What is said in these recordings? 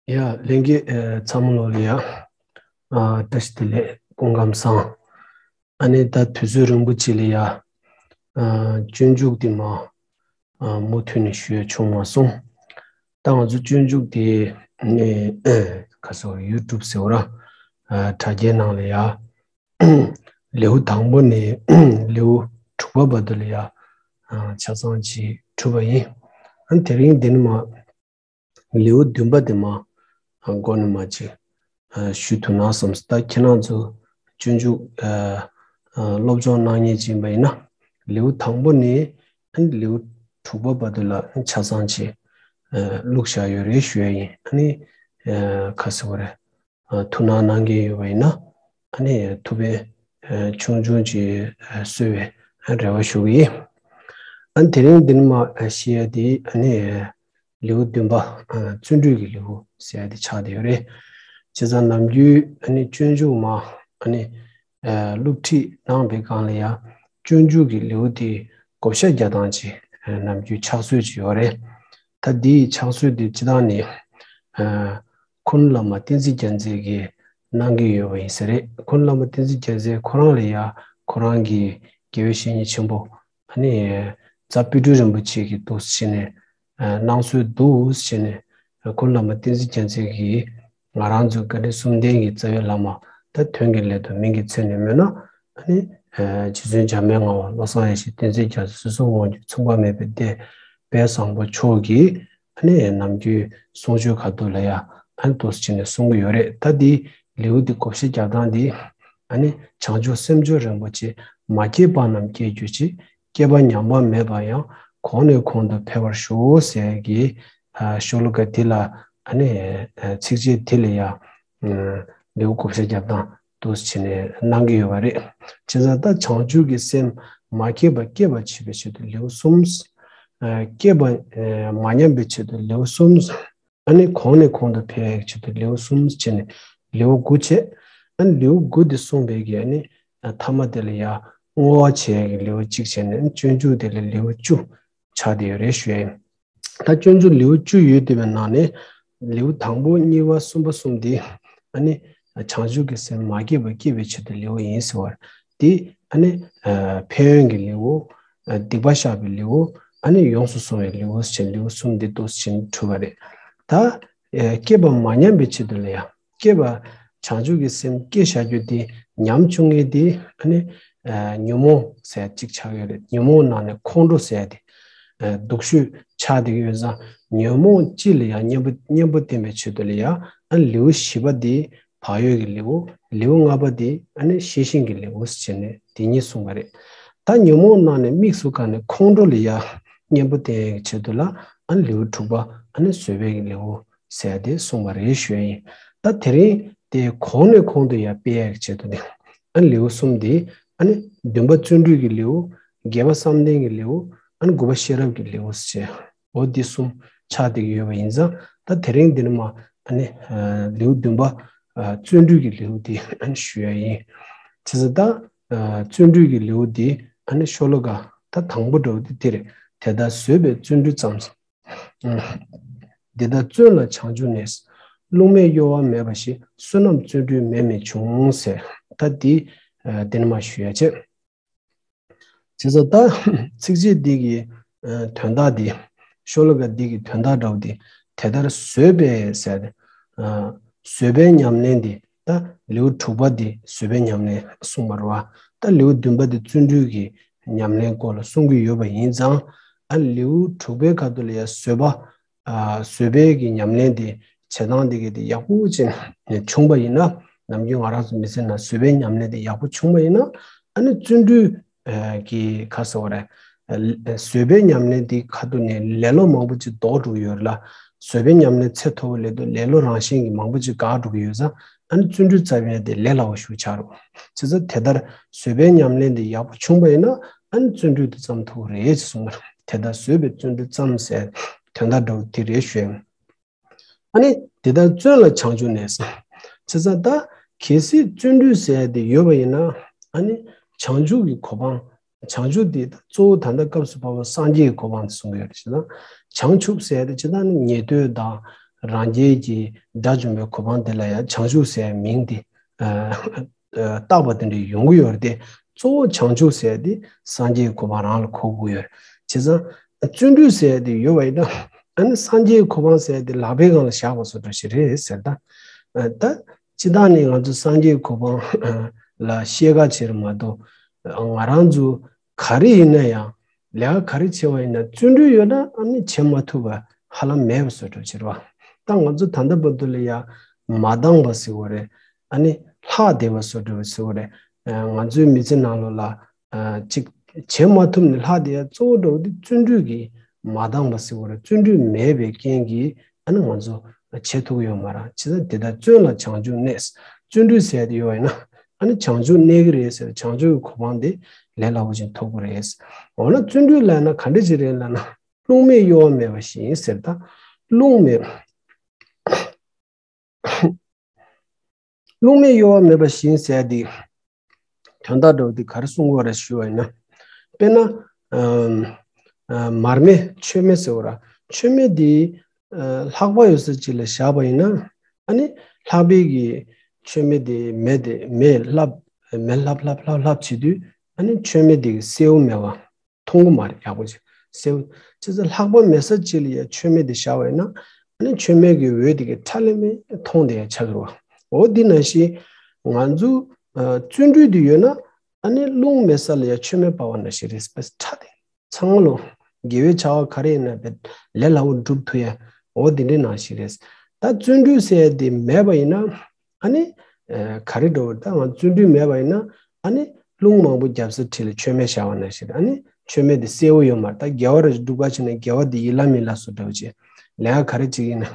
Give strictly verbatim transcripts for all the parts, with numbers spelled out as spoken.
ཡ། ལྷན་རྒྱས་ཚང་མ་ལོ་ལ་ཡ། ཨ། བཀྲ་ཤིས་བདེ་ལེགས། སྐུ་ཁམས་བཟང་། ཨ་ནི་ད་དུས་ཚོད་རིང་པོ་ཅིག་ལ་ཡ། ཨ། སྤྱོད་འཇུག་འདི་མ། ཨ། མུ་མཐུད་ནས་ཞུ་ཡ་བྱུང་མ་སོང་། ད་ང་ཚོ་སྤྱོད་འཇུག་འདི་ནི་ཁ་སོ་ཡུ་ཊུབ་ཟེར་བ་ར། ཨ། དྲ་རྒྱའི་ནང་ལ་ཡ། ལེའུ་དང་པོ་ནས་ལེའུ་དྲུག་པ་བར་དུ་ལ་ཡ། ཨ། ཆ་ཚང་ཅིག་གྲུབ་པ་ཡིན། ཨ། དེ་རིང་འདི་ནི་མ། ལེའུ་བདུན་པ་དེ་མ། ཨ། མགོ་ནས་མ་ཅིག་ཨ། ཞུ་ཐུབ་ན་བསམ་སོང་། ད་ཁྱེད་རང་ཚོ་སྤྱོད་འཇུག་ཨ། ཨ། སློབ་སྦྱོང་གནང་མཁན་ཅིག་ཡིན་པ་ཡིན་ན། ལེའུ་དང་པོ་ནས་ཨ་ནི་ལེའུ་དྲུག་པ་བར་དུ་ལ་ཆ་ཚང་ཅིག་ཨ། བླུགས་བཞག་ཡོད་རེད་ཞུ་ཡ་ཡིན། ཨ་ནི་ཨ། ག་ཟེར་བ་རེད། ཨ། ཐུགས་སྣང་གནང་མཁན་ཡོད་པ་ཡིན་ན། ཨ་ནི་ཐུགས་ཕན་ཨ། ཆུང་ཆུང་ཅིག་ཨ། གསོས་པའི་ཨ། རེ་བ་ཞུ་གི་ཡིན། ཨ། དེ་རིང་འདི་ནི་མ་ཨ། བཤད་ཡ་དེ་ཨ་ནི་ལེའུ་བདུན་པ། ཨ། བརྩོན་འགྲུས་ཀྱི་ལེའུ་ཟེར་ཡ་དེ་ཆགས་བསྡད་ཡོད་རེད། བྱས་ཙང་ནམ་རྒྱུན་ཨ་ནི་སྤྱོད་འཇུག་མ་ཨ་ནི་ཨ། སློབ་ཁྲིད་གནང་བའི་སྒང་ལ་ཡ། སྤྱོད་འཇུག་གི་ལེའུ་དེ་བགོ་བཤའ་རྒྱག་སྟངས་ཅིག་ཨ། ནམ་རྒྱུན་ཕྱག་སྲོལ་ཅིག་ཡོད་རེད། ད་འདིའི་ཕྱག་སྲོལ་དེ་སྤྱིར་བཏང་ནས་ཨ། ཁུངས་བླ་མ་བསྟན་འཛིན་རྒྱལ་མཚན་གྱིས་གནང་གི་ཡོད་པ་ཡིན་ས་རེད། ཁུངས་བླ་མ་བསྟན་འཛིན་རྒྱལ་མཚན་ཁོ་རང་ལ་ཡ། ཁོ་རང་གི་དགེ་བའི་བཤེས་གཉེན་ཆེན་པོ་ཨ་ནི་རྫ་དཔལ་སྤྲུལ་རིན་པོ་ཆེ་གིས་འདུག་སེ་བྱས་ནས་ཨ། གནང་སྲོལ་འདུག་སེ་བྱས་ནས་ཁུངས་བླ་མ་བསྟན་འཛིན་རྒྱལ་མཚན་གྱིས་ང་རང་ཚོའི་དགའ་ལྡན་གསུམ་ལྡན་གྱི་རྩ་བའི་བླ་མ། ད་དོན་གྱི་སླད་དུ་མིང་གི་མཚན་ནས་སྨོས་ན་ཨ་ནི་ཨ། རྗེ་བཙུན་འཇམ་དཔལ་མངའ་བ། བློ་བཟང་ཡེ་ཤེས། བསྟན་འཛིན་རྒྱ་མཚོ། སྲིད་གསུམ་དབང་སྒྱུར། མཚུངས་པ་མེད་པའི་སྡེ་དཔལ་བཟང་པོ་མཆོག་གིས་ཨ་ནི་ནམ་རྒྱུན་གསུང་ཆོས་ཁ་ཐུག་ལ་ཡ། ཨ་ནི་འདུག་སེ་བྱས་ནས་གསུང་གི་ཡོད་རེད། ད་འདི་ལེའུ་འདི་བགོ་བཤའ་རྒྱག་སྟངས་འདི་ཨ་ནི་བྱང་ཆུབ་སེམས་མཆོག་རིན་པོ་ཆེ། མ་སྐྱེས་པ་རྣམས་སྐྱེ་གྱུར་ཅིག། སྐྱེས་པ་ཉམས་པ་མེད་པ་ཡང་། གོང་ནས་གོང་དུ་འཕེལ་བར་ཤོག་ཟེར་གྱི་ཨ། ཤོ་ལོ་ཀ་འདི་ལ་ཨ་ནི་ཨ། ཚིགས་བཅད་འདི་ལ་ཡ། ཨ། ལེའུ་བགོ་བཤའ་རྒྱག་སྟངས་འདུག་སེ་བྱས་ནས་གནང་གི་ཡོད་པ་རེད། བྱས་ཙང་ད་བྱང་ཆུབ་ཀྱི་སེམས་མ་སྐྱེས་པ་སྐྱེད་པར་བྱེད་པའི་ཆེད་དུ་ལེའུ་གསུམ། ཨ། སྐྱེས་པ་ཨ། མ་ཉམས་པའི་ཆེད་དུ་ལེའུ་གསུམ། ཨ་ནི་གོང་ནས་གོང་དུ་འཕེལ་བའི་ཆེད་དུ་ལེའུ་གསུམ་བྱས་ནས་ལེའུ་དགུ་བྱས། ཨ་ནི་ལེའུ་དགུ་འདི་གསུངས་པའི་གི་ཨ་ནི་ཐ་མ་དེ་ལ་ཡ་བསྔོ་བ་བྱེད་ཡ་གི་ལེའུ་གཅིག་བྱས་ནས། ཨ་ནི་སྤྱོད་འཇུག་དེ་ལ་ལེའུ་བཅུ་ཆགས་བསྡད་ཡོད་རེད་ཞུ་ཡ་ཡིན། ད་སྤྱོད་འཇུག་ལེའུ་བཅུ་ཡོད་བསྡད་པའི་ནང་ནས་ལེའུ་དང་པོ་གཉིས་པ་གསུམ་པ་གསུམ་འདི་ཨ་ནི་བྱང་ཆུབ་ཀྱི་སེམས་མ་སྐྱེས་པ་སྐྱེད་པའི་ཆེད་དུ་ལེའུ་ཡིན་ཟེར་བ་འདི་ཨ་ནི་ཕན་ཡོན་གྱི་ལེའུ། སྡིག་པ་བཤགས་པའི་ལེའུ། ཨ་ནི་ཡོངས་སུ་བཟུང་བའི་ལེའུ་ཟེར་ལེའུ་གསུམ་འདི་འདུག་སེ་བྱས་ནས་གྲུབ་པ་རེད། ད་སྐྱེས་པ་མ་ཉམས་པའི་ཆེད་དུ་ལ་ཡ། སྐྱེས་པ་བྱང་ཆུབ་ཀྱི་སེམས་སྐྱེས་བཞག་རྒྱུ་དེ་ཉམས་བཅུག་མཁན་དེ་ཨ་ནི་ཉོན་མོངས་ཟེར་ཡ་གཅིག་ཆགས་ཡོད་རེད། ཉོན་མོངས་ནང་ནས་ཁོང་ཁྲོ་ཟེར་ཡ་དེ་སྡུག་ཤོས་ཆགས་བསྡད་ཀྱི་ཡོད་ཙང་། ཉོན་མོངས་སྤྱི་ལ་ཡ་གཉེན་པོ་གཉེན་པོ་བསྟེན་པའི་ཆེད་དུ་ལ་ཡ། ཨ་ནི་ལེའུ་བཞི་པ་དེ་བག་ཡོད་ཀྱི་ལེའུ། ལེའུ་ལྔ་པ་དེ་ཨ་ནི་ཤེས་བཞིན་གྱི་ལེའུ་ཟེར་བྱས་ནས་དེ་གཉིས་གསུངས་པ་རེད། ད་ཉོན་མོངས་ནང་ནས་དམིགས་སུ་བཀར་ནས་ཁོང་ཁྲོ་ལ་ཡ་གཉེན་པོ་བསྟེན་ཡ་གི་ཆེད་དུ་ལ་ཨ་ནི་ལེའུ་དྲུག་པ་ཨ་ནི་བཟོད་པའི་ལེའུ་ཟེར་ཡ་དེ་གསུངས་པ་རེད་ཞུ་ཡ་ཡིན། ད་དེ་རིང་དེ་གོང་ནས་གོང་དུ་ཡ་སྤེལ་ཡ་གི་ཆེད་དུ་ནི་ཨ་ནི་ལེའུ་གསུམ་དེ། ཨ་ནི་བདུན་པ་བརྩོན་འགྲུས་ཀྱི་ལེའུ། བརྒྱད་པ་བསམ་གཏན་གྱི་ལེའུ། ཨ་ནི་དགུ་པ་ཤེས་རབ་ཀྱི་ལེའུ་ཟེར་བྱས། འོ་འདི་གསུམ་ཆགས་བསྡད་ཀྱི་ཡོད་པ་ཡིན་ཙང་། ད་དེ་རིང་འདི་ནི་མ་ཨ་ནི་ལེའུ་བདུན་པ་བརྩོན་འགྲུས་ཀྱི་ལེའུ་འདི་ཨ་ནི་ཞུ་ཡ་ཡིན། བྱས་ཙང་ད་བརྩོན་འགྲུས་ཀྱི་ལེའུ་འདི་ཨ་ནི་ཤོ་ལོ་ཀ་ད་དང་པོ་འདྲ་བོ་འདི་འདི་རེད། དེ་ལྟར་བཟོད་པས་བརྩོན་འགྲུས་བརྩམས། འདི་ལྟར་བརྩོན་ལ་བྱང་ཆུབ་གནས། རླུང་མེད་གཡོ་བ་མེད་པ་ཞིག། བསོད་ནམས་བརྩོན་འགྲུས་མེད་མེད་འབྱུང་ཟེར། ད་འདི་འདི་ནི་མ་ཞུ་ཡ་བྱས། བྱས་ཙང་ད་ཚིགས་བཅད་འདི་གི་དོན་དག་འདི། ཤོ་ལོ་ཀ་འདི་གི་དོན་དག་འདྲ་བོ་འདི། དེ་ལྟར་བཟོད་པས་ཟེར་ཏེ། བཟོད་པའི་ཉམས་ལེན་འདི། ད་ལེའུ་དྲུག་པ་འདི་བཟོད་པའི་ཉམས་ལེན་གསུངས་པ་རེད་བ། ད་ལེའུ་བདུན་པ་འདི་བརྩོན་འགྲུས་ཀྱི་ཉམས་ལེན་སྐོར་ལ་གསུང་གི་ཡོད་པ་ཡིན་ཙང་། ཨ་ལེའུ་དྲུག་པའི་ཁ་ཐུག་ལ་ཡ་བཟོད་པ། ཨ་བཟོད་པའི་གི་ཉམས་ལེན་དེ་བྱེད་སྟངས་དེ་གི་དེ་ཡག་པོ་བྱས་ནས་བྱུང་པ་ཡིན་ན། ནམ་རྒྱུན་ང་རང་ཚོ་མི་ཚེ་ནང་བཟོད་པའི་ཉམས་ལེན་དེ་ཡག་པོ་བྱུང་པ་ཡིན་ན། ཨ་ནི་བརྩོན་འགྲུས་ཨ་གི་ཁ་གསལ་བ་རེད། ཨ་བཟོད་པའི་ཉམས་ལེན་དེ་ཁ་ཐུག་ནས་ལེ་ལོ་མང་པོ་ཅིག་ལྡོག་འགྲོ་གི་ཡོད་རེད་ལ། བཟོད་པའི་ཉམས་ལེན་ཚད་མཐོ་བོ་སླེབས་དུས་ལེ་ལོ་རང་བཞིན་གྱི་མང་པོ་ཅིག་འགག་འགྲོ་གི་ཡོད་ཙང་། ཨ་ནི་བརྩོན་འགྲུས་བརྩམས་ཡ་དེ་ལས་སླ་བོ་ཞིག་ཆགས་རེད། བྱས་ཙང་དེ་ལྟར་བཟོད་པའི་ཉམས་ལེན་དེ་ཡག་པོ་བྱུང་པ་ཡིན་ན། ཨ་ནི་བརྩོན་འགྲུས་དེ་བརྩམས་ཐུབ་ཀྱི་རེད་ཅེས་གསུངས་པ་རེད། དེ་ལྟར་བཟོད་པས་བརྩོན་འགྲུས་བརྩམས་ཟེར་དོན་དག་འདྲ་བོ་དེ་རེད་ཞུ་ཡ་ཡིན། ཨ་ནི་དེ་ལྟར་བརྩོན་ལ་བྱང་ཆུབ་གནས། བྱས་ཙང་ད་གལ་སྲིད་བརྩོན་འགྲུས་ཟེར་ཡ་དེ་ཡོད་པ་ཡིན་ན། ཨ་ནི་བྱང་ཆུབ་ཀྱི་གོ་འཕང་། བྱང་ཆུབ་དེ་གཙོ་བོ་ད་ལྟ་སྐབས་སུ་བབ་པ་སངས་རྒྱས་ཀྱི་གོ་འཕང་དེ་གསུང་གི་ཡོད་རེད། བྱས་ཙང་བྱང་ཆུབ་ཟེར་ཡ་དེ་ཇི་ལྟར་ནི་ཉན་ཐོས་དང་ རང་རྒྱལ་གྱི་དགྲ་བཅོམ་པའི་གོ་འཕང་དེ་ལ་ཡང་བྱང་ཆུབ་ཟེར་མིང་དེ་བཏགས་པ་དེ་འདྲ་ཡོང་གི་ཡོད་རེད་དེ། གཙོ་བོ་བྱང་ཆུབ་ཟེར་དེ་སངས་རྒྱས་གོ་འཕང་རང་ལ་གོ་དགོས་ཡོད་རེད། བྱས་ཙང་བརྩོན་འགྲུས་ཟེར་དེ་ཡོད་པ་ཡིན་ན། ཨ་ནི་སངས་རྒྱས་གོ་འཕང་ཟེར་དེ་ལག་པའི་སྒང་ལ་བཞག་པ་བཟོ་འདྲ་ཞིག་རེད་ཟེར། ད་ད་སྤྱིར་བཏང་ནས་ང་ཚོ་སངས་རྒྱས་གོ་འཕང་ལ་བཤད་ག་བྱེད་རེད་མ་གཏོགས། ང་རང་ཚོ་ག་རེ་ཡིན་ན་ཡང་། ལས་ཀ་ག་རེ་བྱེད་པ་ཡིན་ན་བརྩོན་འགྲུས་ཡོད་ན་ཨ་ནི་བྱེད་མ་ཐུབ་པ་ཧ་ལམ་མེད་པ་བཟོ་འདྲ་ཅིག་རེད་བ། ད་ང་ཚོ་ད་ལྟ་བར་དུ་ལ་ཡ་མ་འདང་བ་ཟེར་བ་རེད། ཨ་ནི་ལྷག་བསྡད་པ་བཟོ་འདྲ་ཟེར་བ་རེད། ང་ཚོའི་མི་ཚེ་ནང་ལོགས་ལ་ཅིག་བྱེད་མ་ཐུབ་ནས་ལྷག་བསྡད་ཡ་གཙོ་བོ་འདྲ་བོ་དེ་བརྩོན་འགྲུས་ཀྱིས་མ་འདང་བ་ཟེར་བ་རེད། བརྩོན་འགྲུས་མེད་པའི་རྐྱེན་གྱིས་ཨ་ནི་ང་ཚོ་བྱེད་ཐུབ་ཀྱི་ཡོད་མ་རེད། བྱས་ཙང་དེ་ལྟར་བརྩོན་ལ་བྱང་ཆུབ་གནས། བརྩོན་འགྲུས་ཟེར་དེ་ཡོད་པ་ཡིན་ན། ཨ་ནི་བྱང་ཆུབ་གནས་ཀྱི་རེད་ཟེར། བྱང་ཆུབ་ཀྱི་གོ་འཕང་དེ་ལས་སླ་པོ་ཅིག་ཐོབ་ཀྱི་རེད། འོ་ན་བརྩོན་འགྲུས་ལབ་ན་ག་འདྲ་ཅིག་རེད་ལབ་ན། རླུང་མེ་གཡོ་བ་མེད་པ་བཞིན་ཟེར། ད་རླུང་མེ་རླུང་མེ་གཡོ་བ་མེད་པ་བཞིན་ཟེར་དེ། དོན་དག་འདྲ་བོ་དེ་ག་རེ་གསུང་གི་ཡོད་རེད་ཞུས་པ་ཡིན་ན། དཔེར་ན། ཨམ། ཨ། མར་མེ་མཆོད་མེ་ཟེར་བ་ར། མཆོད་མེ་དེ་ཨ། ལྷགས་པ་ཡོད་ས་ཅིག་ལ་བཞག་པ་ཡིན་ན། ཨ་ནི་ལྷགས་པའི་གི་མཆོད་མེ་དེ་མེ་དེ་མེ་ལྷབ་མེ་ལྷབ་ལྷབ་ལྷབ་ལྷབ་བྱེད་དུས། ཨ་ནི་མཆོད་མེ་དེ་གསལ་བོ་མེད་པ། མཐོང་གི་མ་རེད། ཡག་པོ་བྱས་གསལ་བོ། བྱས་ཙང་ལྷགས་པ་མེད་ས་ཅིག་ལ་ཡ་མཆོད་མེ་དེ་བཞག་པ་ཡིན་ན། ཨ་ནི་མཆོད་མེ་གི་འོད་དེ་གི་ཁྲ་ལེ་མེ་མཐོང་བསྡད་ཡ་ཆགས་ཀྱི་རེད་བ། འོ་འདི་ནང་བཞིན་ང་ཚོ་ཨ། བརྩོན་འགྲུས་དེ་ཡོད་ན། ཨ་ནི་རླུང་མེད་ས་ལ་ཡ་མཆོད་མེ་སྤར་བ་ནང་བཞིན་རེད་པས། ཁྲ་དེ་ཚང་མ་ལོ། དགེ་བའི་བྱ་བ་ག་རེ་ཡིན་ན་བས་ལས་སླ་བོ་འགྲུབ་ཐུབ་ཡ། འོ་འདི་འདྲའི་ནང་བཞིན་རེད། ད་བརྩོན་འགྲུས་ཟེར་ཡ་དེ་མེད་པ་ཡིན་ན། ཨ་ནི་ཨ། ག་རེ་འགྲོ་བ་ད་ང་བརྩོན་འགྲུས་མེད་པ་ཡིན་ན། ཨ་ནི་རླུང་མང་པོ་རྒྱབ་ས་འཁྲིས་ལ་མཆོད་མེ་བཞག་པ་ནང་བཞིན། ཨ་ནི་མཆོད་མེ་དེ་གསལ་བོ་ཡོད་མ་རེད། ད་དགེ་བ་རེ་སྒྲུབ་ག་བྱས་ན་དགེ་བ་དེ་ཡིད་ལ་མི་ལ་བཟོ་འདྲ་བོ་བྱས། ལས་ཀ་ག་རེ་བྱེད་ཀྱི་ཡིན་ན་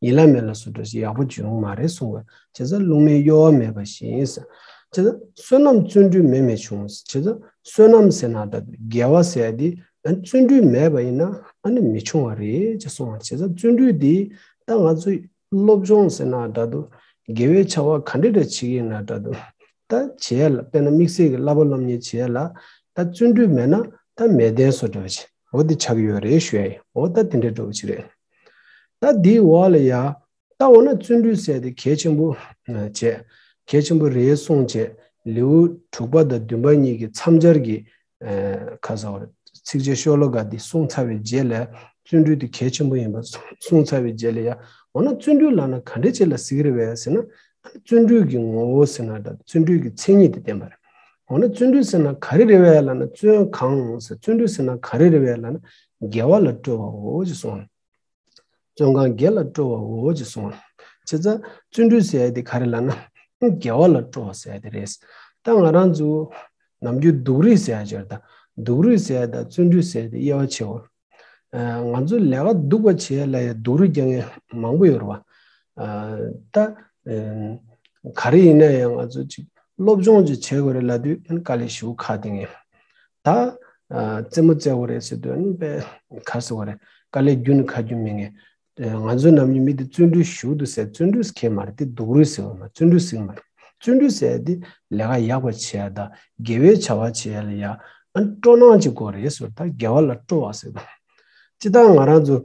ཡིད་ལ་མི་ལ་བཟོ་འདྲ་བོ་བྱས་ཡག་པོ་བྱུང་མ་རེད་གསུངས་པ། བྱས་ཙང་རླུང་མེ་གཡོ་བ་མེད་པ་བཞིན་ཟེར། བྱས་ཙང་བསོད་ནམས་བརྩོན་འགྲུས་མེད་མེད་བྱུང་། བྱས་ཙང་བསོད་ནམས་ཟེར་ན་ད་དགེ་བ་ཟེར་དེ་བརྩོན་འགྲུས་མེད་པ་ཡིན་ན་ཨ་ནི་མི་བྱུང་བ་རེད་ཅེས་གསུངས་པ། བྱས་ཙང་བརྩོན་འགྲུས་དེ་ད་ང་ཚོས་སློབ་སྦྱོང་ཟེར་ན་འདྲ་འདུག་དགེ་བའི་བྱ་བ་ག་འདྲ་འདྲ་བྱེད་ཀྱི་ཡིན་ན་འདྲ་འདུག་ད་བྱེད་ཡ་ལ་དཔེར་ན་དམིགས་བསལ་གྱི་བསླབ་པ་སློབ་གཉེར་བྱེད་ཡ་ལ་ད་བརྩོན་འགྲུས་མེད་ན་ད་མལ་སྟན་བཟོ་འདྲ་བ་ཅིག་འོ་འདི་ཆགས་ཀྱི་ཡོད་རེད་ཞུ་ཡ་ཡིན། འོ་ད་དེ་འདྲ་འདྲ་བ་ཅིག་རེད། ད་འདིའི་འོག་ལ་ཡ། ད་འོ་ན་བརྩོན་འགྲུས་ཟེར་དེ་གལ་ཆེན་པོ་བྱས། གལ་ཆེན་པོ་རེད་གསུངས་བྱས། ལེའུ་དྲུག་པ་དང་བདུན་པ་གཉིས་ཀྱི་མཚམས་སྦྱར་གྱི་ཁ་ས་བར་ཚིགས་བཅད་ཤོ་ལོ་ཀ་འདི་གསུངས་ཚར་བའི་རྗེས་ལ། བརྩོན་འགྲུས་དེ་གལ་ཆེན་པོ་ཡིན་པ་གསུངས་ཚར་བའི་རྗེས་ལ་ཡ། འོ་ན་བརྩོན་འགྲུས་ལབ་ན་ག་འདྲ་ཅིག་ལ་ཟེར་གྱི་རེད་པས་ཟེར་ན། བརྩོན་འགྲུས་ཀྱི་ངོ་བོ་ཟེར་ན་འདྲ། བརྩོན་འགྲུས་ཀྱི་མཚན་ཉིད་དེ་བསྟན་པ་རེད། འོ་ན་བརྩོན་འགྲུས་ཟེར་ན་ག་རེ་རེད་པས་ལབ་ན། བརྩོན་གང་ཟེར། བརྩོན་འགྲུས་ཟེར་ན་ག་རེ་རེད་པས་ལབ་ན་དགེ་བ་ལ་སྤྲོ་བའོ་ཞེས་གསུངས། བརྩོན་གང་དགེ་ལ་སྤྲོ་བའོ་ཅེས་གསུངས། བྱས་ཙང་བརྩོན་འགྲུས་ཟེར་ཡ་དེ་ག་རེ་ལབ་ན། དགེ་བ་ལ་སྤྲོ་བ་ཟེར་ཡ་དེ་རེད། ད་ང་རང་ཚོ་ནམ་རྒྱུན་སྡུག་རུས་ཟེར་ཡ་ཅིག་ཡོད་རེད་ད། སྡུག་རུས་ཟེར་ཡ་དང་བརྩོན་འགྲུས་ཟེར་ཡ་དེ་དབྱེ་བ་ཕྱེ་བ། ང་ཚོ་ལས་ཀ་སྡུག་པ་བྱེད་ཡ་ལ་ཡ་སྡུག་རུས་རྒྱག་མཁན་མང་པོ་ཡོད་རེད་བ། ད་ག་རེ་ཡིན་ན་ཡང་ང་ཚོ་ཅིག་སློབ་སྦྱོང་ཅིག་བྱེད་དགོས་རེད་ལབ་དུས་དཀའ་ལས་ཞེ་པོ་ཁག་དེ་ངས། ད་རྩེད་མོ་རྩེ་དགོས་རེད་ཟེར་དུས་ཨ་ནི་དཔེ་ག་རེ་ཟེར་དགོས་རེད། དཀའ་ལས་རྒྱུན་ནས་ཁག་རྒྱུ་མེད་ངས། ང་ཚོའི་ནམ་རྒྱུན་མི་དེ་བརྩོན་འགྲུས་ཞེ་པོ་འདུག་ཟེར། བརྩོན་འགྲུས་ཟེར་མཁན་མ་རེད། དེ་སྡུག་རུས་ཟེར་བ་མ་རེད། བརྩོན་འགྲུས་ཟེར་མ་རེད། བརྩོན་འགྲུས་ཟེར་དེ་ལས་ཀ་ཡག་པ་བྱེད་ཡ་དང་དགེ་བའི་བྱ་བ་བྱེད་ཡ་ལ་ཡ་ཨ་ནི་སྤྲོ་སྣང་ཅིག་དགོས་རེད་ཟེར། ད་དགེ་བ་ལ་སྤྲོ་བ་ཟེར་དང་། སྤྱིར་བཏང་ང་རང་ཚོ་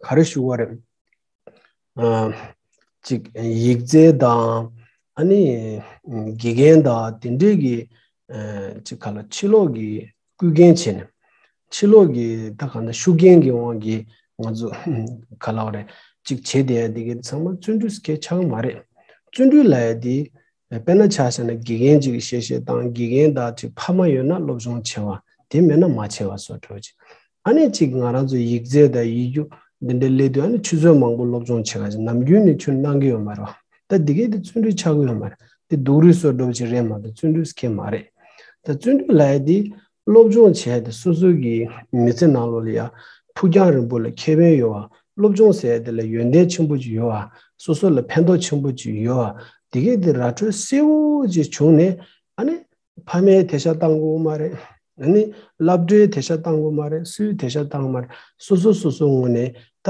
ག་རེ་ཞུ་བ་རེད། ཨ། ཅིག་ཡིག་རྩལ་དང་ཨ་ནི་དགེ་རྒན་དང་དེ་འདྲས་ཀྱི་ཨ། ཅིག་ག་ལ་ཕྱི་ལོགས་ཀྱི་བསྐུལ་མཁན་བྱས་ནས། ཕྱི་ལོགས་ཀྱི་ད་གང་ལྟར་ཤུགས་རྐྱེན་གྱི་དབང་གིས་ང་ཚོ་ག་ལ་བ་རེད། ཅིག་བྱེད་བསྡད་ཡ་དེ་གའི་ཚང་མ་བརྩོན་འགྲུས་སྐད་ཆགས་ཀྱི་མ་རེད། བརྩོན་འགྲུས་ལབ་ཡ་དེ་དཔེར་ན་ཆ་བཞག་ན་དགེ་རྒན་ཅིག་གི་ཞལ་བཞེས་དང་། དགེ་རྒན་དང་ཅིག་ཕ་མ་ཡོད་ན་སློབ་སྦྱོང་བྱེད་པ། དེ་མེད་ན་མ་བྱེད་པ་བཟོ་འདྲ་བོ་ཅིག་ཨ་ནི་ཅིག་ང་རང་ཚོ་ཡིག་རྩལ་དང་ཡིག་རྒྱུགས་འདི་འདྲ་སླེབས་དུས་ཨ་ནི་ཆུ་ཚོད་མང་པོ་སློབ་སྦྱོང་བྱེད་ག་ཅིག་ནམ་རྒྱུན་ནས་ཁྱོན་གནང་གི་ཡོད་མ་རེད་བ། ད་འདི་གའི་དེ་བརྩོན་འགྲུས་ཆགས་ཀྱི་ཡོད་མ་རེད། དེ་སྡུག་རུས་བཟོ་འདྲ་བོ་ཅིག་རེད་མ་གཏོགས་བརྩོན་འགྲུས་སྐད་མ་རེད། ད་བརྩོན་འགྲུས་ལབ་ཡ་དེ་སློབ་སྦྱོང་བྱས་ཏེ་སོ་སོ་གི་མི་ཚེ་ནང་ལོགས་ལ་ཡ་ཕུགས་རྒྱང་རིང་པོ་ལ་ཁེ་ཕན་ཡོད་པ། སློབ་སྦྱོང་ཟེར་ཡ་དེ་ལ་ཡོན་ཏན་ཆེན་པོ་ཅིག་ཡོད་པ། སོ་སོ་ལ་ཕན་ཐོགས་ཆེན་པོ་ཅིག་ཡོད་པ། དེ་གའི་དེ་ར་སྤྲོད་གསལ་བོ་ཅིག་བྱུང་ནས་ཨ་ནི་ཕ་མས་དེ་ཤ་བཏང་དགོས་མ་རེད། ཨ་ནི་སློབ་གྲྭས་དེ་ཤ་བཏང་དགོས་མ་རེད། སུས་དེ་ཤ་བཏང་མ་རེད། སོ་སོ་སོ་སོའི་ངོས་ནས་ད་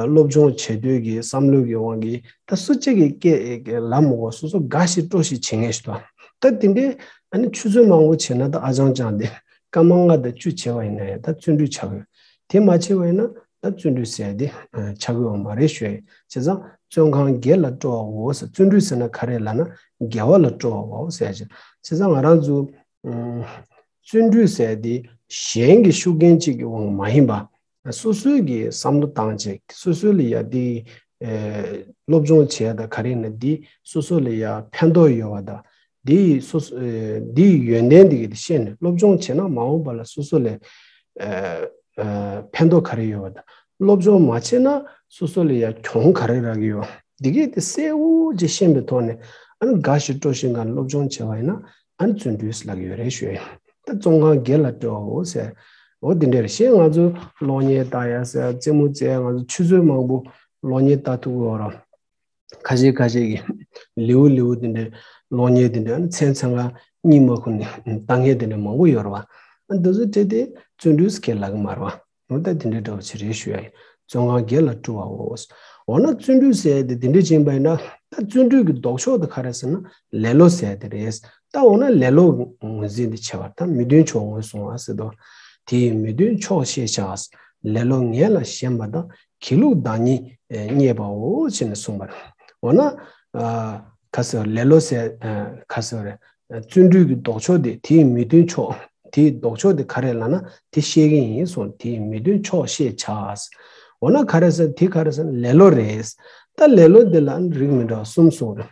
སློབ་སྦྱོང་བྱེད་འདོད་ཀྱི་བསམ་བློ་གི་དབང་གིས་ད་སུ་གཅིག་གིས་སྐད་ལབ་མི་དགོས། སོ་སོ་དགའ་ཞིག་སྤྲོ་ཞིག་བྱེད་མཁན་ཞིག་འདུག་ད་དེ་འདྲའི་ཨ་ནི་ཆུ་ཚོད་མང་པོ་བྱས་ན་ད་ཨ་ཅང་ཅང་དེ་སྐར་མ་ལྔ་དང་བཅུ་བྱས་པ་ཡིན་ན་ཡང་ད་བརྩོན་འགྲུས་ཆགས་ཡོད། དེ་མ་བྱས་པ་ཡིན་ན་ ད་བརྩོན་འགྲུས་ཟེར་དེ་ཆགས་ཀྱི་ཡོད་མ་རེད་ཞུ་ཡ་ཡིན། བྱས་ཙང་བརྩོན་གང་དགེ་ལ་སྤྲོ་བའོ་ཟེར། བརྩོན་འགྲུས་ཟེར་ན་ག་རེ་ལབ་ན་དགེ་བ་ལ་སྤྲོ་བའོ་ཟེར་ཡ་ཅིག། བྱས་ཙང་ང་རང་ཚོ་བརྩོན་འགྲུས་ཟེར་དེ་གཞན་གྱི་ཤུགས་རྐྱེན་གཅིག་གི་དབང་མ་ཡིན་པ། སོ་སོའི་གི་བསམ་བློ་བཏང་བྱས་སོ་སོ་ལ་ཡ་དེ་སློབ་སྦྱོང་བྱས་དང་ག་རེ་ན་དེ་སོ་སོ་ལ་ཡ་ཕན་ཐོགས་ཡོད་པ་དང་དེ་སོ་སོ་དེའི་ཡོན་ཏན་དེ་གི་དེ་ཤེས་ནས་སློབ་སྦྱོང་བྱས་ན་མ་འོངས་པ་ལ་སོ་སོ་ལ་ཕན་ཐོགས་ག་རེ་ཡོད་པ་དང་སློབ་སྦྱོང་མ་བྱས་ན་སོ་སོ་ལ་ཡ་གྱོང་ག་རེ་རག་གི་ཡོད། དེ་གི་དེ་གསལ་བོ་ཅིག་ཤེས་པའི་ཐོག་ནས་ཨ་ནི་དགའ་ཞིང་སྤྲོ་ཞིང་ག་སློབ་སྦྱོང་བྱས་པ་ཡིན་ན། ཨ་ནི་བརྩོན་འགྲུས་ལབ་ཀྱི་ཡོད་རེད་ཞུ་ཡ་ཡིན། ད་བརྩོན་གང་དགེ་ལ་སྤྲོ་བའོ་ཟེར། འོ་དེ་འདྲ་རེད། ཤེས་ང་ཚོ་གློག་བརྙན་ལྟ་ཡ་ཟེར་རྩེད་མོ་རྩེ་ཡ་ང་ཚོ་ཆུ་ཚོད་མང་པོ་གློག་བརྙན་ལྟ་ཐུབ་ཀྱི་ཡོད་ར། ཁ་ཤས་ཁ་ཤས་ཀྱིས་ལེའུ་ལེའུ་དེ་འདྲ་གློག་བརྙན་དེ་འདྲ་ཨ་ནི་མཚན་ཚང་ག་གཉིད་མ་ཁུག་ནས་ལྟ་མཁན་དེ་འདྲ་མང་པོ་ཡོད་ར་བ། ཨ་འདི་ཚོ་བྲིས་ཏེ་བརྩོན་འགྲུས་སྐད་ལབ་ཀྱི་མ་རེད་བ། འོ་ད་དེ་འདྲའི་འདྲ་བོ་ཅིག་རེད་ཞུ་ཡ་ཡིན། བརྩོན་གང་དགེ་ལ་སྤྲོ་བའོ། འོ་ན་བརྩོན་འགྲུས་ཟེར་ཡ་དེ་དེ་འདྲ་ཅིག་ཡིན་པ་ཡིན་ན་ད་བརྩོན་འགྲུས་ཀྱི་ལྡོག་ཕྱོགས་དེ་ག་རེ་ཟེར་ན་ལེ་ལོ་ཟེར་ཡ་དེ་རེད། ད་འོ་ན་ལེ་ལོ་ངོས་འཛིན་དེ་བྱེད་པར་ད་མི་མཐུན་ཕྱོགས་ངོས་བཟུང་བ་ཟེར་དོ། དེ་ཡི་མི་མཐུན་ཕྱོགས་ཤེས་བྱ། ལེ་ལོ་ངན་ལ་ཞེན་པ་དང་། སྒྱིད་ལུག་བདག་ཉིད་རྙེད་པའོ་ཞེས་ནས་གསུངས་པ་རེད། འོ་ན་ག་ཟེར་ལེ་ལོ་ཟེར་ག་ཟེར་རེད། བརྩོན་འགྲུས་ཀྱི་ལྡོག་ཕྱོགས་དེ་དེའི་མི་མཐུན་ཕྱོགས་དེའི་ལྡོག་ཕྱོགས་དེ་ག་རེ་ལབ་ན་དེ་ཤེས་ཀྱི་ཡིན་གསུངས། དེའི་མི་མཐུན་ཕྱོགས་ཤེས་བྱ། འོ་ན་ག་རེ་ཟེར་དེ་ག་རེ་ཟེར་ལེ་ལོ་རེད། ད་ལེ་ལོ་འདི་ལ་རིགས་མི་འདྲ་བ་གསུམ་གསུངས་རེད།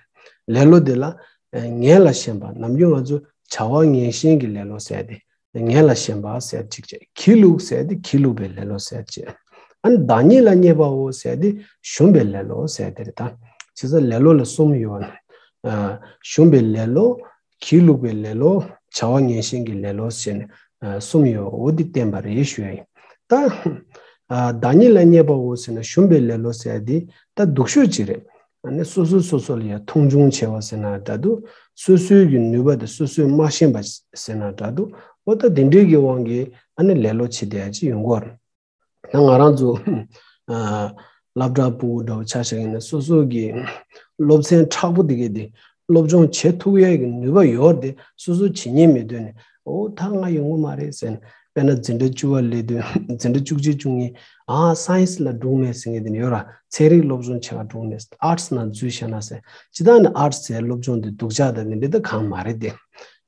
ལེ་ལོ་འདི་ལ་ངན་ལ་ཞེན་པ་ནམ་རྒྱུན་ང་ཚོ་བྱ་བ་ངན་ཞེན་གྱི་ལེ་ལོ་ཟེར་ཏེ། ངན་ལ་ཞེན་པ་ཟེར་གཅིག་བྱས། སྒྱིད་ལུག་ཟེར་ཏེ་སྒྱིད་ལུག་པའི་ལེ་ལོ་ཟེར་བྱས། ཨ་ནི་བདག་ཉིད་ལ་རྙེད་པའོ་ཟེར་ཏེ་ཞུམ་པའི་ལེ་ལོ་ཟེར་ཏེ་རེད་ད། བྱས་ཙང་ལེ་ལོ་ལ་གསུམ་ཡོད། ཨ་ཞུམ་པའི་ལེ་ལོ། སྒྱིད་ལུག་པའི་ལེ་ལོ། བྱ་བ་ངན་ཞེན་གྱི་ལེ་ལོ་ཟེར་ནས་ཨ་གསུམ་ཡོད། འོ་འདི་བསྟན་པ་རེད་ཞུ་ཡ་ཡིན། ད་ཨ་བདག་ཉིད་ལ་རྙེད་པའོ་ཟེར་ན་ཞུམ་པའི་ལེ་ལོ་ཟེར་ཏེ་ད་སྡུག་ཤོས་ཅིག་རེད། ཨ་ནི་སོ་སོས་སོ་སོ་ལ་ཡང་མཐོང་ཆུང་བྱས་པ་ཟེར་ན་འདྲ་འདུག་སོ་སོའི་གི་ནུས་པ་དེ་སོ་སོས་མ་ཤེས་པ་ཟེར་ན་འདྲ་འདུག་འོ་ད་དེ་འདྲའི་གི་དབང་གིས་ཨ་ནི་ལེ་ལོ་བྱེད་བསྡད་ཡ་ཅིག་ཡོང་གི་ཡོད་རེད། ད་ང་རང་ཚོ་ཨ་སློབ་གྲྭ་ཕྲུ་གུ་འདྲ་བོ་ཆ་བཞག་ཡིན་ན་སོ་སོ་གི་སློབ་ཚན་མཁྲེགས་པོ་དེ་གས་དེ་སློབ་སྦྱོང་བྱེད་ཐུབ་ཡ་གི་ནུས་པ་ཡོད་རེད་དེ་སོ་སོ་བྱེད་ཉན་མེད་དུས་ནས་འོ་ད་ང་ཡོང་གི་མ་རེད་ཟེར་ནས། དཔེར་ན་འཛིན་གྲྭ་བཅུ་པ་སླེབས་དུས་འཛིན་གྲྭ་བཅུ་གཅིག་བཅུ་གཉིས་ཨ་སའེན་སི་ལ་འགྲོ་གི་མེད་ཟེར་མཁན་དེ་འདྲ་ཡོད་ར། ཚན་རིག་སློབ་སྦྱོང་བྱེད་ག་འགྲོ་གི་མེད། ཨར་ཊི་སི་ནང་འཛུལ་བྱས་ན་ཟེར། སྤྱིར་བཏང་ནས་ཨར་ཊི་སི་ཟེར་སློབ་སྦྱོང་དེ་སྡུག་ཅག་དང་དེ་འདྲ་ད་གང་མ་རེད་དེ།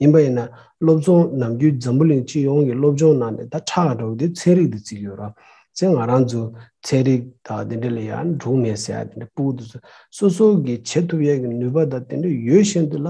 ཡིན་པ་ཡིན་ན་སློབ་སྦྱོང་ནམ་རྒྱུན་འཛམ་བུ་གླིང་སྤྱི་ཡོངས་ཀྱི་སློབ་སྦྱོང་ནང་ནས་ད་ཁྲག་འགྲོ་གི་དེ་ཚན་རིག་དེ་བརྩི་གི་ཡོད་ར། ཚེ་ང་རང་ཚོ་ཚན་རིག་དང་དེ་འདྲ་ལ་ཡང་འགྲོ་གི་མེད་ཟེར་ཡ་དེ་འདྲ་ཕྲུ་གུ་དེ་ཚོ་སོ་སོ་གི་བྱེད་ཐུབ་ཡ་གི་ནུས་པ་དང་དེ་འདྲ་ཡོད་བཞིན་དུ་ལ།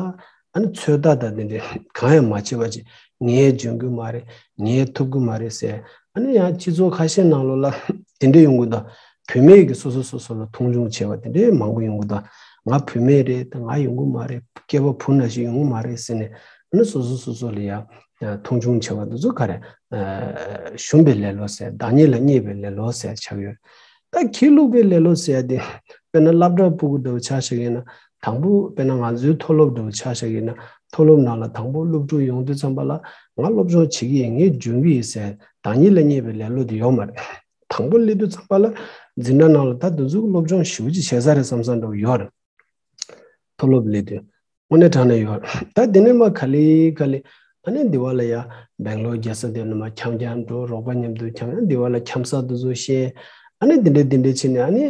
ཨ་ནི་ཚོད་ལྟ་དང་དེ་འདྲ་གང་ཡང་མ་བྱེད་པ་ཅིག་ངས་འཇོན་གི་མ་རེད། ངས་ཐུབ་གི་མ་རེད་ཟེར། ཨ་ནི་ཡང་སྤྱི་ཚོགས་ཁ་ཤས་ནང་ལོགས་ལ་དེ་འདྲ་ཡོང་གི་འདུག་བུད་མེད་ཀྱིས་སོ་སོ་སོ་སོ་ལ་མཐོང་ཆུང་བྱེད་པ་དེ་འདྲ་མང་པོ་ཡོང་གི་འདུག་ང་བུད་མེད་རེད་ད་ང་ཡོང་གི་མ་རེད། སྐྱེས་པ་བུ་ནང་བཞིན་ཡོང་གི་མ་རེད་ཟེར་ནས་ཨ་ནི་སོ་སོ་སོ་སོ་ལ་ཡང་མཐོང་ཆུང་བྱེད་པ་དེ་ཚོ་ག་རེ་ཞུམ་པའི་ལེ་ལོ་ཟེར་བདག་ཉིད་ལ་རྙེད་པའི་ལེ་ལོ་ཟེར་ཆགས་ཡོད། ད་སྒྱིད་ལུག་པའི་ལེ་ལོ་ཟེར་ཡ་དེ་དཔེར་ན་སློབ་གྲྭ་ཕྲུ་གུ་འདྲ་བོ་ཆ་བཞག་ཡིན་ན་དང་པོ་དཔེར་ན་ང་ཚོའི་མཐོ་སློབ་འདྲ་བོ་ཆ་བཞག་ཡིན་ན་མཐོ་སློབ་ནང་ལ་དང་པོ་སློབ་ཕྲུག་ཡོང་དུས་ཙམ་པ་ལ་ང་སློབ་སྦྱོང་བྱེད་ཀྱི་ཡིན་ངས་འཇོན་གྱི་ཡིན་ཟེར་བདག་ཉིད་ལ་རྙེད་པའི་ལེ་ལོ་དེ་ཡོད་མ་རེད། དང་པོ་སླེབས་དུས་ཙམ་པ་ལ་འཛིན་གྲྭ་ནང་ལ་ད་དེ་ཚོ་སློབ་སྦྱོང་ཞེ་པོ་ཅིག་བྱེད་ས་རེད་བསམ་བསམ་འདྲ་བོ་ཡོད་རེད། མཐོ་སློབ་སླེབས་དུས་དངོས་གནས་དྲང་གནས་ཡོད་རེད། ད་དེ་ནས་མ་ག་ལེ་ག་ལེ་ཨ་ནི་འདི་བ་ལ་ཡ་སྦེང་ལོར་རྒྱལ་ས་དེ་ནས་མ་འཁྱམ་འཁྱམ་འགྲོ་རོགས་པ་མཉམ་དུ་འཁྱམ་ཨ་འདི་བ་ལ་འཁྱམ་ས་དེ་ཚོ་བཤད། ཨ་ནི་འདི་འདྲ་འདི་འདྲ་བྱས་ནས་ཨ་ནི་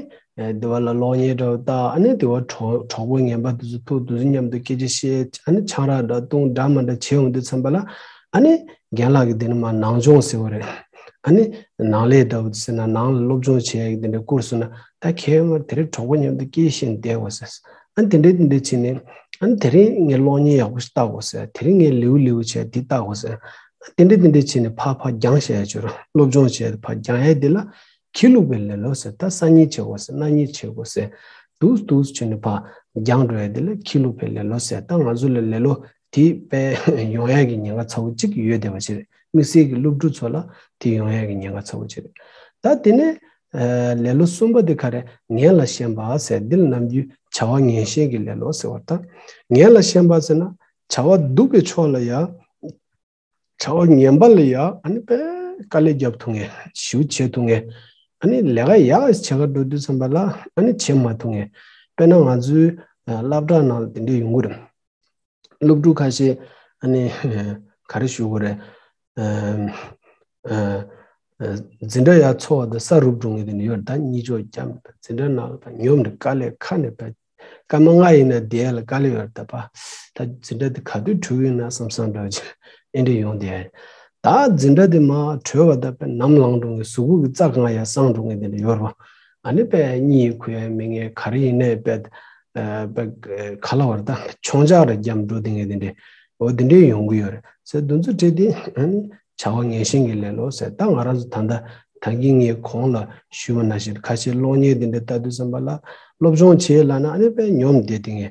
འདི་བ་ལ་གློག་བརྙན་འདྲ་བོ་ལྟ་ཨ་ནི་འདི་བ་གྲོགས་གྲོགས་པོ་ངན་པ་དེ་ཚོ་ཐུག་དེ་ཚོ་མཉམ་དུ་སྐད་ཆ་བཤད་ཨ་ནི་ཆང་རག་འདྲ་བཏུང་འདྲ་མ་འདྲ་བྱེད་འོང་དུས་ཙམ་པ་ལ་ཨ་ནི་རྒན་ལགས་ཀྱིས་འདི་ནས་མ་ནང་སྦྱོང་ཟེར་བ་རེད། ཨ་ནི་ནང་ལས་འདྲ་བོ་ཟེར་ན་ནང་ལ་སློབ་སྦྱོང་བྱེད་ཡག་གི་འདི་འདྲ་བསྐུར་སོང་ན་ད་ཁྱེད་ང་དེ་རིང་གྲོགས་པོ་མཉམ་དུ་སྐད་བཤད་བསྡད་དགོས་ཟེར། ཨ་ནི་དེ་འདྲ་དེ་འདྲ་བྱས་ནས་ཨ་ནི་དེ་རིང་ངས་གློག་བརྙན་ཡག་པོ་ཞིག་ལྟ་དགོས་ཟེར། དེ་རིང་ངས་ལེའུ་ལེའུ་བྱས་འདི་ལྟ་དགོས་ཟེར། ཨ་དེ་འདྲ་དེ་འདྲ་བྱས་ནས་ཕར་ཕར་སྦྱང་བྱས་ཡ་ཅིག་ར་སློབ་སྦྱོང་བྱས་ཕར་སྦྱང་ཡ་འདི་ལ་སྒྱིད་ལུག་པའི་ལེ་ལོ་ཟེར། ད་སང་ཉིན་བྱེད་དགོས་ཟེར་གནངས་ཉིན་བྱེད་དགོས་ཟེར་འདུག་འདུག་བྱས་ནས་ཕར་སྦྱང་འགྲོ་ཡ་འདི་ལ་སྒྱིད་ལུག་པའི་ལེ་ལོ་ཟེར། ད་ང་ཚོ་ལ་ལེ་ལོ་དེ་དཔེ་ཡོང་ཡག་གི་ཉེན་ཁ་ཚ་བོ་གཅིག་ཡོད་བསྡད་པ་ཅིག་རེད། དམིགས་བསལ་གྱི་སློབ་ཕྲུག་ཚོ་ལ་དེ་ཡོང་ཡག་གི་ཉེན་ཁ་ཚ་བོ་ཅིག་རེད། ད་དེ་ནས་ལེ་ལོ་གསུམ་པ་དེ་ག་རེ་ངན་ལ་ཞེན་པ་ཟེར། འདི་ལ་ནམ་རྒྱུན་བྱ་བ་ངན་ཞེན་གྱི་ལེ་ལོ་ཟེར་བ་དང་། ངན་ལ་ཞེན་པ་ཟེར་ན་བྱ་བ་སྡུག་པའི་ཕྱོགས་ལ་ཡ། བྱ་བ་ངན་པ་ལ་ཡ་ཨ་ནི་དཔེ་དཀའ་ལས་རྒྱབ་ཐུབ་མཁན་ཞེ་པོ་བྱེད་ཐུབ་མཁན། ཨ་ནི་ལས་ཀ་ཡག་བྱེད་ག་འགྲོ་དུས་ཙམ་པ་ལ་ཨ་ནི་བྱེད་མ་ཐུབ་མཁན། དཔེར་ན་ང་ཚོའི་སློབ་གྲྭ་ནང་ལ་དེ་འདྲ་ཡོང་གི་རེད། སློབ་ཕྲུག་ཁ་ཤས་ཨ་ནི་ག་རེ་ཞུ་དགོས་རེད། ཨ་ཨ་ འཛིན་གྲྭ་ཡར་འཚོགས་པ་དང་ས་རུབ་འགྲོ་མཁན་དེ་འདྲ་ཡོད་རེད། ད་གཉིད་ཅོག་བརྒྱབ་ནས་ད་འཛིན་གྲྭ་ནང་ལ་ད་ཉོབ་ནས་དཀའ་ལས་ཁག་ནས་ད་སྐར་མ་ལྔ་ཡིན་ན་བསྡད་ཡ་ལ་དཀའ་ལས་ཡོད་རེད། ད་པ་ད་འཛིན་གྲྭ་དེ་ག་དུས་གྲོལ་གི་ཡིན་ན་བསམ་བསམ་འདྲ་བོ་ཅིག་ཨེ་འདྲ་ཡོང་བསྡད་ཡ་རེད། ད་འཛིན་གྲྭ་དེ་མར་གྲོལ་བ་ད་དཔེ་ནམ་ལངས་འགྲོ་མཁན་གཟུགས་པོ་གི་རྩ་གང་ཡར་སངས་འགྲོ་མཁན་དེ་འདྲ་ཡོད་རེད་པ། ཨ་ནི་དཔེ་གཉིད་ཁུག་ཡ་མེད་མཁན་ག་རེ་ཡིན་ནའི་དཔེ་དཔེ་ག་ལབ་དགོས་རེད། ད་མཆོང་རྒྱག་རེ་བརྒྱབ་འགྲོ་བསྡད་མཁན་དེ་འདྲ་འོ་དེ་འདྲ་ཡོང་གི་ཡོད་རེད་ཟེར། འདི་ཚོ་བྲིས་ཏེ་ཨ་ནི་བྱ་བ་ངན་ཞེན་གྱི་ལེ་ལོ་ཟེར། ད་ང་རང་ཚོ་ད་ལྟ་ད་གིན་ངས་གོང་ལ་ཞུས་པ་ནང་བཞིན་ཁ་ཤས་གློག་བརྙན་དེ་འདྲ་ལྟ་དུས་ཙམ་པ་ལ་སློབ་སྦྱོང་བྱེད་ལབ་ན་ཨ་ནི་དཔེ་ཉོབ་བསྡད་དེ་ངས་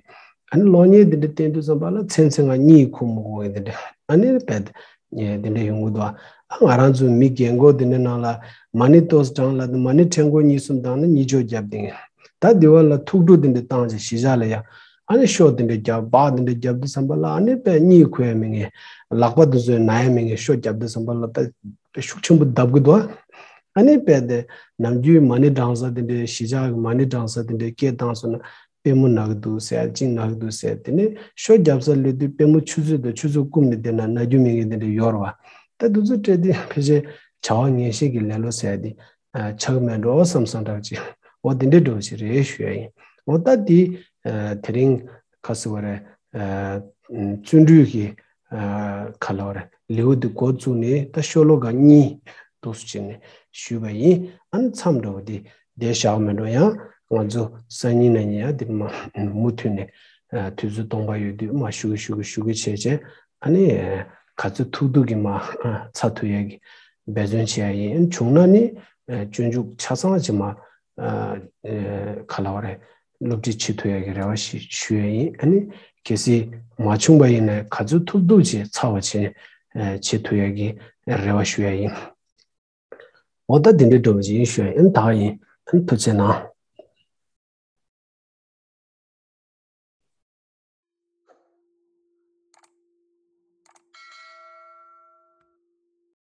ཨ་ནི་གློག་བརྙན་དེ་འདྲ་བསྟན་དུས་ཙམ་པ་ལ་མཚན་མཚན་ང་གཉིད་ཁུག་མི་ཁུག་དེ་འདྲ་ཨ་ནི་དཔེ་དེ་འདྲ་ཡོང་གི་འདུག་ཨ་ང་རང་ཚོ་མི་རྒན་གོག་དེ་འདྲ་ནང་ལ་མ་ཎི་ཏོག་ཙམ་བགྲངས་ལབ་དུས་མ་ཎི་ཕྲེང་སྐོར་གཉིས་གསུམ་བགྲངས་ན་གཉིད་ཅོག་བརྒྱབ་བསྡད་ངས། ད་དེ་བ་ལ་ཐུགས་སྤྲོ་དེ་འདྲ་བཏང་བྱས་གཞིས་ཆགས་ལ་ཡ་ཨ་ནི་ཤོ་དེ་འདྲ་རྒྱབ་སྦག་དེ་འདྲ་རྒྱབ་དུས་ཙམ་པ་ལ་ཨ་ནི་དཔེ་གཉིད་ཁུག་ཡ་མེད་ངས། ལག་པ་དེ་ཚོ་ན་ཡ་མེད་ངས་ཤོ་རྒྱབ་དུས་ཙམ་པ་ལ་ད་དཔེ་ཤུགས་ཆེན་པོ་བརྡབ་གི་འདུག་ཨ་ནི་དཔེ་དེ་ནམ་རྒྱུན་མ་ཎི་བགྲང་ས་དེ་འདྲའི་གཞིས་ཆགས་ཀྱི་མ་ཎི་བགྲང་ས་དེ་འདྲའི་སྐད་བཏང་སོང་ན་པུས་མོ་ན་གི་འདུག་ཟེར་གཅིག་ན་གི་འདུག་ཟེར། དེ་ནས་ཤོ་རྒྱབ་ས་སླེབས་དུས་པུས་མོ་ཆུ་ཚོད་དང་ཆུ་ཚོད་བསྐུམ་ནས་བསྡད་ན་ན་རྒྱུ་མེད་མཁན་དེ་འདྲ་ཡོད་རེད་བ། ད་འདི་ཚོ་སྤྲད་དུས་ཕལ་ཆེར་བྱ་བ་ངན་ཞེན་གྱི་ལེ་ལོ་ཟེར་དེ་ཆགས་མེད་འགྲོ་བསམ་བསམ་འདྲ་ཅིག་འོ་དེ་འདྲའི་འགྲོ་ཞིག་རེད་ཞུ་ཡ་ཡིན། འོ་ད་དེ་དེ་རིང་ཁ་སི་བ་རེད། བརྩོན་འགྲུས་ཀྱི་ཁ་ལོ་རེད་ལེའུ་དེ་འགོ་བཙུགས་ནས་ད་ཤོ་ལོ་ཀ་གཉིས་འདུག་སེ་བྱས་ནས་ཞུས་པ་ཡིན། ཨ་ནི་མཚམས་འདྲ་བོ་དེ་བསྡད་བཞག་མེད་འགྲོ། ཡང་ང་ཚོ་སང་ཉིན་གནངས་ཉིན་ཡང་དེ་མ་མུ་མཐུད་ནས་དུས་ཚོད་སྟོང་པ་ཡོད་དུས་མ་ཞུ་གི་ཞུ་གི་ཞུ་གི་བྱས་བྱས་ཨ་ནི་ག་ཚོད་ཐུབ་ཐུབ་ཀྱིས་མ་ཚར་ཐུབ་ཡ་གི་འབད་བརྩོན་བྱེད་ཡ་ཡིན། བྱུང་ན་ནི་སྤྱོད་འཇུག་ཆ་ཚང་ཅིག་མ་ག་ལབ་དགོས་རེད། སློབ་ཁྲིད་བྱེད་ཐུབ་ཡ་གི་རེ་བ་ཞིག་ཞུ་ཡ་ཡིན། ཨ་ནི་གལ་སྲིད་མ་བྱུང་པ་ཡིན་ན་ག་ཚོད་ཐུབ་ཐུབ་ཅིག་ཚར་བ་བྱེད་བྱེད་ཐུབ་ཡ་གི་རེ་བ་ཞུ་ཡ་ཡིན། འོ་ད་དེ་འདྲའི་འགྲོ་བ་ཅིག་ཡིན་ཞུ་ཡ་ཡིན། ད་ཡིན། ཨ་ནི་ཐུགས་རྗེ་གནང་།